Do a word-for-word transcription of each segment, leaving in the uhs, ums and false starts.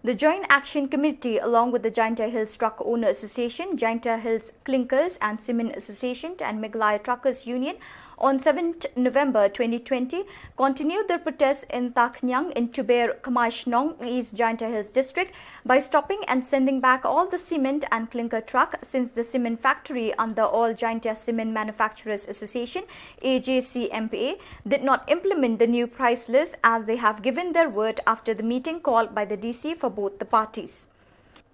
The Joint Action Committee, along with the Jaintia Hills Truck Owner Association, Jaintia Hills Clinkers and Cement Association, and Meghalaya Truckers Union, on seventh November twenty twenty, continued their protests in Takniang in Tuber Kmai Shnong, East Jaintia Hills District, by stopping and sending back all the cement and clinker truck, since the cement factory under All Jaintia Cement Manufacturers Association, A J C M P A, did not implement the new price list, as they have given their word after the meeting called by the D C for both the parties.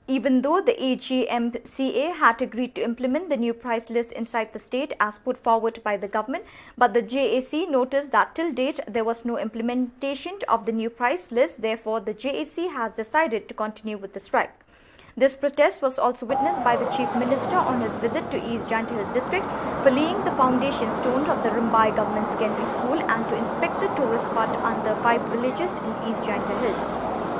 Even though the A G M C A had agreed to implement the new price list inside the state as put forward by the government, but the J A C noticed that till date there was no implementation of the new price list. Therefore, the J A C has decided to continue with the strike. This protest was also witnessed by the Chief Minister on his visit to East Jaintia Hills District for laying the foundation stone of the Rymbai Government Secondary School and to inspect the tourist spot under five villages in East Jaintia Hills.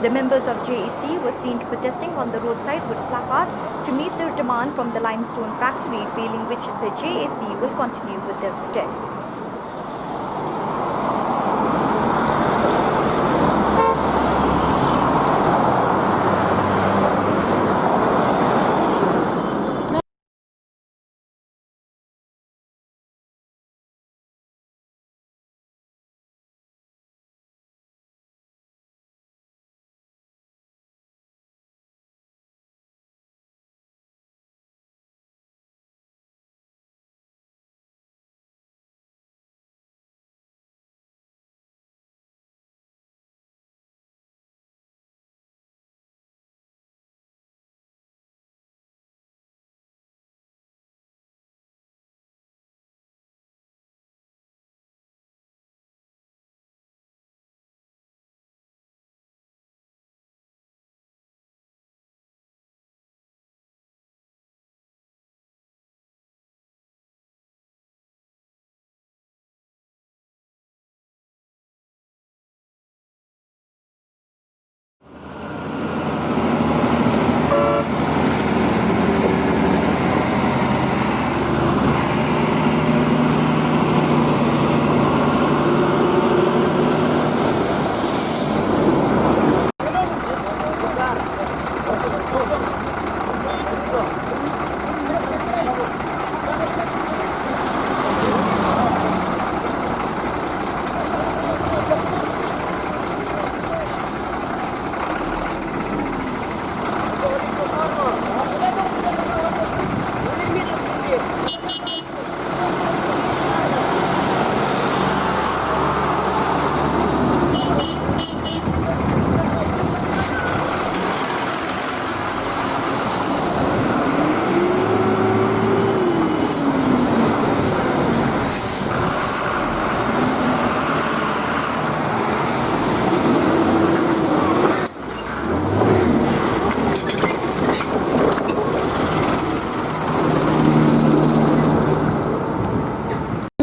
The members of J A C were seen protesting on the roadside with placard to meet their demand from the limestone factory, failing which the J A C will continue with their protests.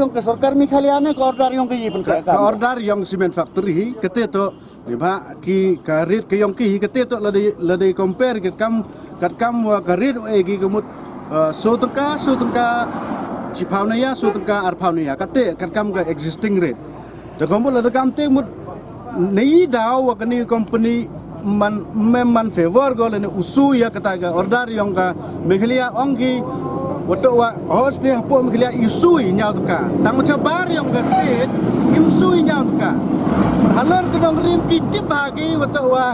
Yong ka sorkar Meghalaya ne ka order yong ka yi pynka ka order yong cement factory hi kate to ni ba ki ka rate ka yong ki hi kate to la dei la dei compare kat kam kat kam wa ka rate wa e ki ka mut, eh, so tangka so tangka chi phaw na ya so tangka ar phaw na ya kate kat kam ka existing rate. Te ka mut la da kam te mut nei daw wa kani company man mem man favor go lane u sui ya kata ka order yong ka Meghalaya ong ki wa to wa hoste hapo Meghalaya i sui nyaw tangka tang cha bar yong ka state im sui nyaw tangka. Halor ka dong rim ki tip ha ki wa to wa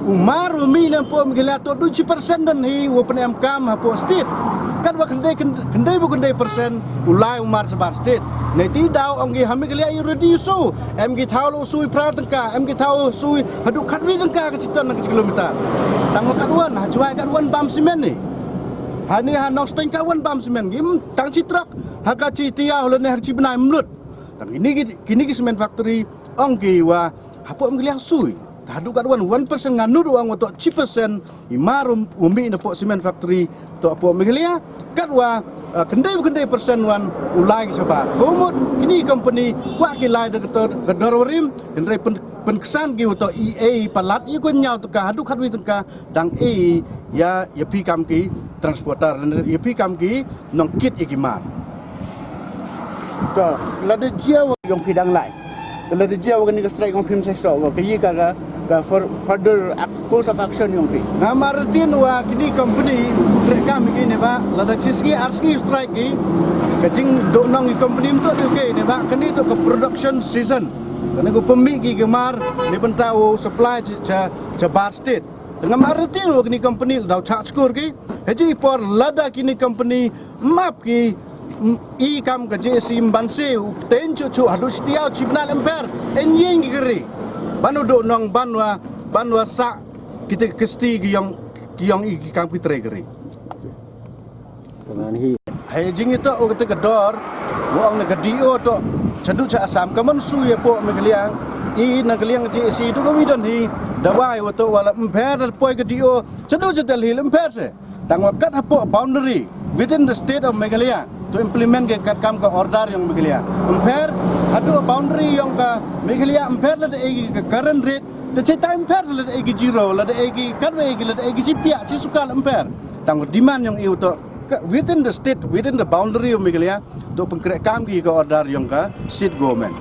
u mar u mi na po Meghalaya to du chi percent dan hi u pne em kam hapo state. Kat wa khyndai khyndai bu khyndai percent u lai u mar sa bar state. Nei ti daw ong ki ha Meghalaya i ready u sui. Em ki thaw lo sui phra tangka, em ki thaw sui haduh khatwi tangka ka chiton na ka kilometer. Tang kat wan ha Jwai kat wan bam cement ni. Ha ni ha Nongstoiñ kat wan bam cement ngim tang chi truck ha ka chi tia holo ne ha ka chi bnai mlut. Tang kini ki kini ki cement factory ong ki wa hapo em ki liang sui. Haduh kat wan one percent nga nud u ong wa to chi percent i mar u mi na po cement factory to po Meghalaya kat wa, eh, khyndai khyndai percent wan u lai ki sabar. Ko mut kini company kwah ki lai da ka dor ka dor warim hynrei pyn pynksan ki wa to i ei palat i ko nyaw tangka haduh khatwi tangka dang ei ya ya phi kam ki transporter ya phi kam ki nongkit ya ki mar. To lada jia wa yong phi dang lai. Lada jia wa kani ka strike yong phi msai so wa ka yi ka ka Ka fur- further ac- course of action yong phi. Nga martin wa kini company trek kam ki ne ba lada chi sngi ar sngi strike ki ka jing do nong ki company mtu tu ke ne ba kani tu ka production season. Kani ku pemi ki gemar ni benta u supply cha cha bar state. Nga martin wa kini company dau chak skur ki haji por lada kini company map ki i kam ka J C mbanse u ten chu chu hadu stiaw chibnal emper en yeng ki geri. Banu do nong banwa banwa sa kita kisti ki yong ki yong i ki kam ki tre geri. Hai jing ito o kita ka dor wo ong na ka D O to chadu cha Assam ka man su ye po me kaliang i na kaliang J C du ka widon hi dawai wo to wala emper poi ka D O chadu cha Delhi emper se. Tang wa kat hapoh boundary within the state of Meghalaya to implement ke kat kam ka order yong Meghalaya. Emper haduh boundary yong ka Meghalaya emper lada egi ka current rate te cheta emper lada egi zero lada egi kat wa egi lada egi chipia chi sukal emper. Tang wa demand yong iu to within the state within the boundary of Meghalaya to pengkrek kam ki ka order yong ka state government.